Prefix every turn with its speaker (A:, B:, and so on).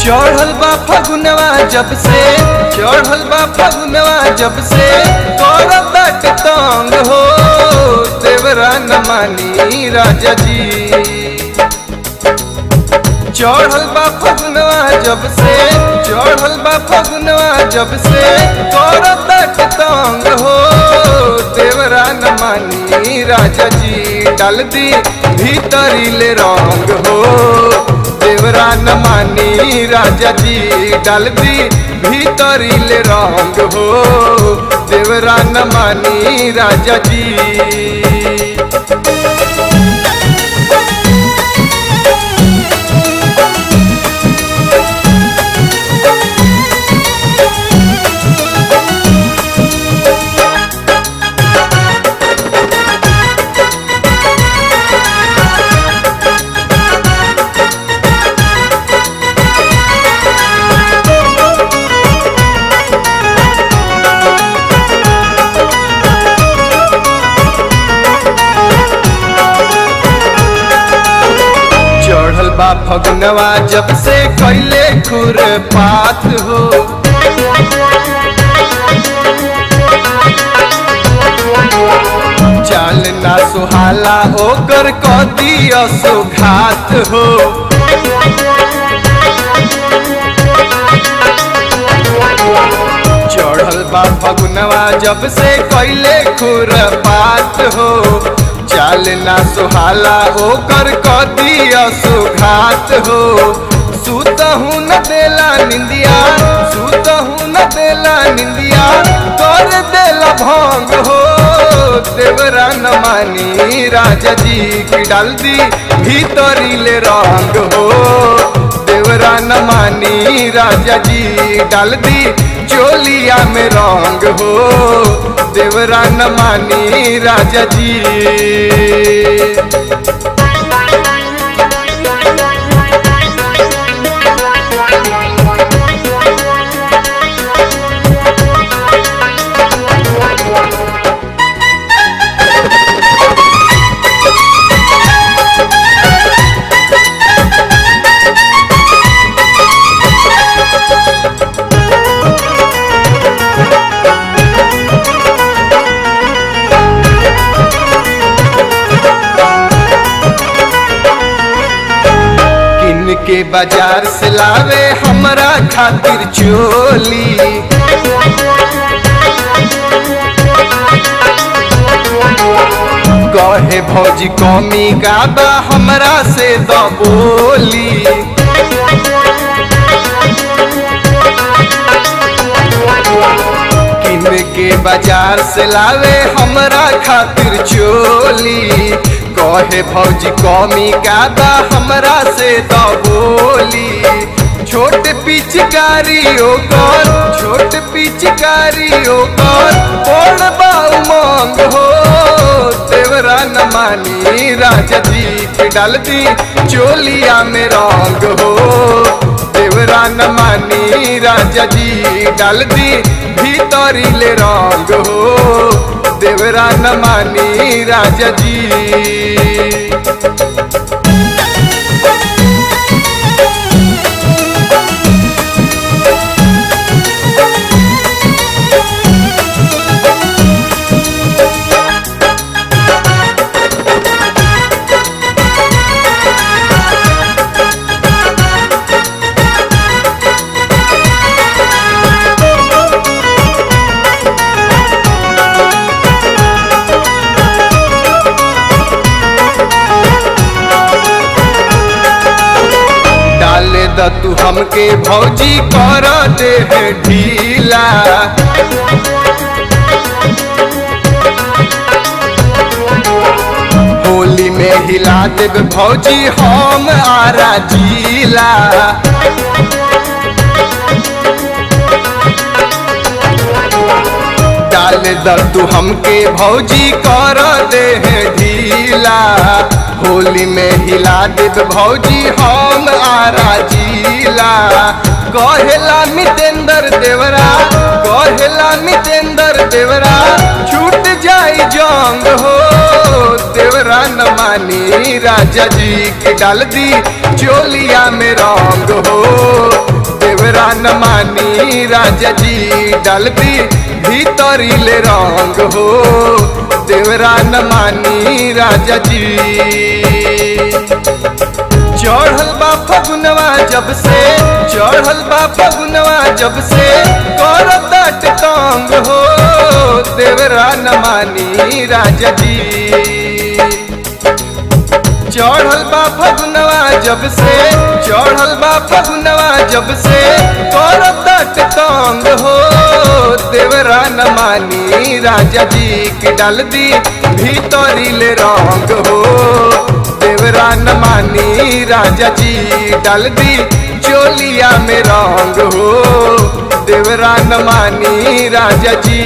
A: चढ़ल बा फगुनवा जब से, चढ़ल बा फगुनवा जब से, करत बाटे तंग हो देवरा न मानी राजा जी। चढ़ल बा फगुनवा जब से, चढ़ल बा फगुनवा जब से, करत बाटे तंग हो देवरा न मानी राजा जी। डाल दी भीतरी ले रंग हो देवरा न मानी राजा जी। डाल दी भीतरी ले रंग हो देवरा न मानी राजा जी। चढ़ल बा फगुनवा जब से कैले खुरपात हो, चाल ना सुहाला ओकर कदी असुघात हो। चढ़ल बा फगुनवा जब से कैले खुरपात हो, चाल ना सुहाला ओकर कदी असुघात हो। सुतहु न देला निंदिया, सुतहु न देला निंदिया, कर देला भंग हो देवरा न मानी राजा जी। की डाल दी भीतरी ले रंग हो देवरा न मानी राजा जी। डाल दी चोलिया में रंग हो देवरा न मानी राजा जी। के बाजार से लावे हमरा खातिर चोली, कहे भौजी कमी गाबा हमरा से दबोली। किन के बाजार से लावे हमरा खातिर चोली, कहे भौजी कमी गाबा हमरा से दबोली। छोट पिचकारी ओकर, छोट पिचकारी ओकर, बड़ बा उमंग हो देवरा न मानी राजा जी। की डाल दी चोलिया में रंग हो देवरा न मानी राजा जी। डाल दी भीतरी ले रंग हो देवरा न मानी राजा जी। डाले द तू हमके भौजी कर दे है ढीला। होली में हिला देव भौजी हम आरा जिला। डाल द तू हमके भौजी कर दे ढीला। होली में हिला देव भौजी हम आरा जिला। कहेला मितेंद्र देवरा, कहेला मितेंद्र देवरा छूट जाई जंग हो। देवरा न मानी राजा जी के डाल दी चोलिया में रंग हो। देवरा न मानी राजा जी डाल दी भीतरी ले रंग हो। देवरा न मानी राजा जी। चढ़ल बा फगुनवा जब से, चढ़ल बा फगुनवा जब से करत तंग हो। देवरा न मानी राजा जी। चढ़ल बा फगुनवा जब से, चढ़ल बा फगुनवा जब से करत तंग हो। देवरा न मानी राजा जी के डाल दी भीतरी ले रंग हो। देवरा न मानी राजा जी डाल दी चोलिया में रंग हो। देवरा न मानी राजा जी।